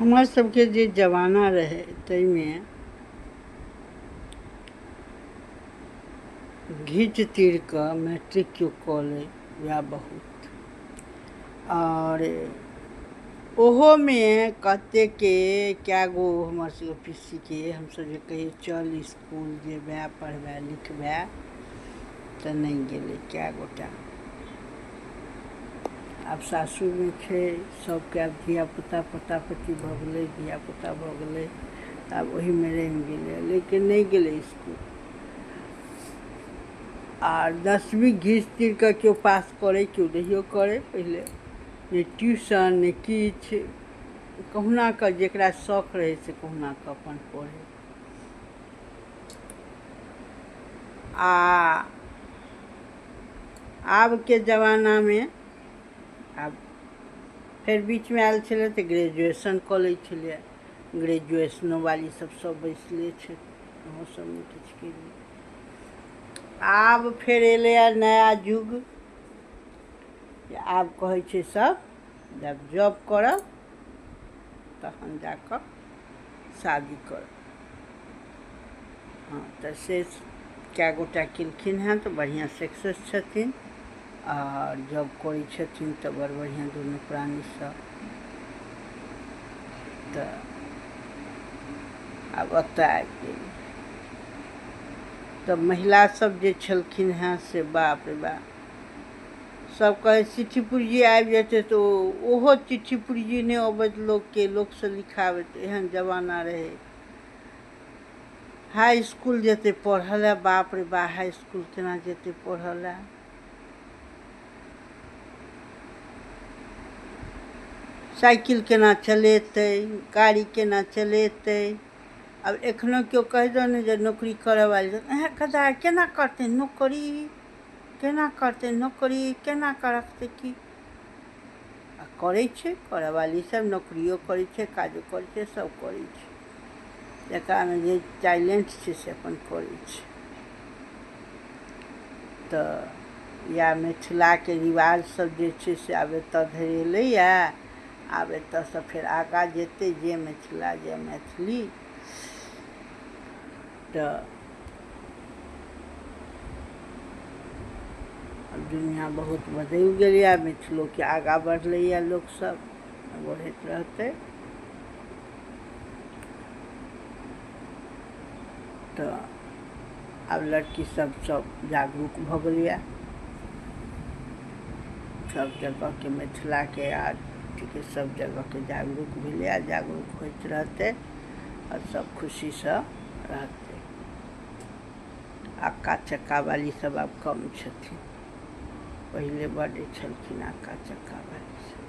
हमर सबके जे जमाना रहै ताहिमे घीच तीर कऽ मैट्रिक केओ कऽ लै वएह बहुत। आओर ओहोमे कतेके कए गो हमर सबके पीसीके हमसब जे कहियै चल इसकुल जेबै पढ़बै लिखबै तऽ नहि गेलै कए गोटा। आब सासुरमे छै सबके, आब धियापुता पोता पोती भऽ गेलै, धियापुता भऽ गेलै, आब ओहिमे रमि गेलै, लेकिन नहि गेलै इसकुल। आर 10वीं घीच तीर कऽ केओ पास करै, केओ नहियो करै। पहिले नहि ट्यूशन नहि किछु, कहुना कऽ जकरा शौक रहै से कहुना कऽ अपन पढ़ै। आ आबके जमानामे आब फेर बीचमे आयल छलै तऽ ग्रेजुएशन कऽ लै छलैए। ग्रेजुएशनो वाली सब सब बैसले छै, ओहो सब नहि किछु केलियै। आब फेर एलैए नया युग, आब कहै छै सब जब जॉब करब तहन जाकऽ शादी करब। हँ तऽ से कए गोटा केलखिन हेँ तऽ बढ़िआँ सक्सेस छथिन आओर जॉब करै छथिन तऽ बड़ बढ़िआँ दुनू प्राणीसँ। तऽ आब ओतऽ आबि गेलै तऽ महिला सब जे छलखिन हेँ से बाप रे बाप, सब कहै चिट्ठी पुर्जी आबि जेतै तऽ ओहो चिट्ठी पुर्जी नहि अबैत लोकके, लोकसँ लिखाबैत, एहन जमाना रहै। हाई इसकुल जेतै पढ़ऽ लए, बाप रे बा, हाई इसकुल केना जेतै पढ़ऽ लए। साइकिल केना चलेतै, गाड़ी केना चलेतै। आब एखनो केओ कहि दौ ने जे नौकरी करऽवाली, एँ गदहा केना करतै नौकरी, केना करतै नौकरी, केना करतै की। आ करै छै करऽवाली सब, नौकरियो करै छै, काजो करै छै, सब करै छै। जकरामे जे टैलेंट छै से अपन करै छै। तऽ इएह मिथिलाके रिवाज सब जे छै से आब एतऽ धरि एलैए। आब एतऽसँ फेर आगाँ जेतै। जय मिथिला जय मैथिली। तऽ आब दुनिआ बहुत बदलि गेलैए, मिथिलोके आगाँ बढ़लैए, लोकसब बढ़ैत रहतै। तऽ आब लड़की सब सब जागरूक भऽ गेलैए सब जगहके, मिथिलाके आ अथीके सब जगहके जागरूक भेलैए, जागरूक होइत रहतै आओर सब खुशीसँ रहतै। अक्का चक्का वाली सब आब कम छथिन, पहिले बड्ड छलखिन अक्का चक्का वाली सब।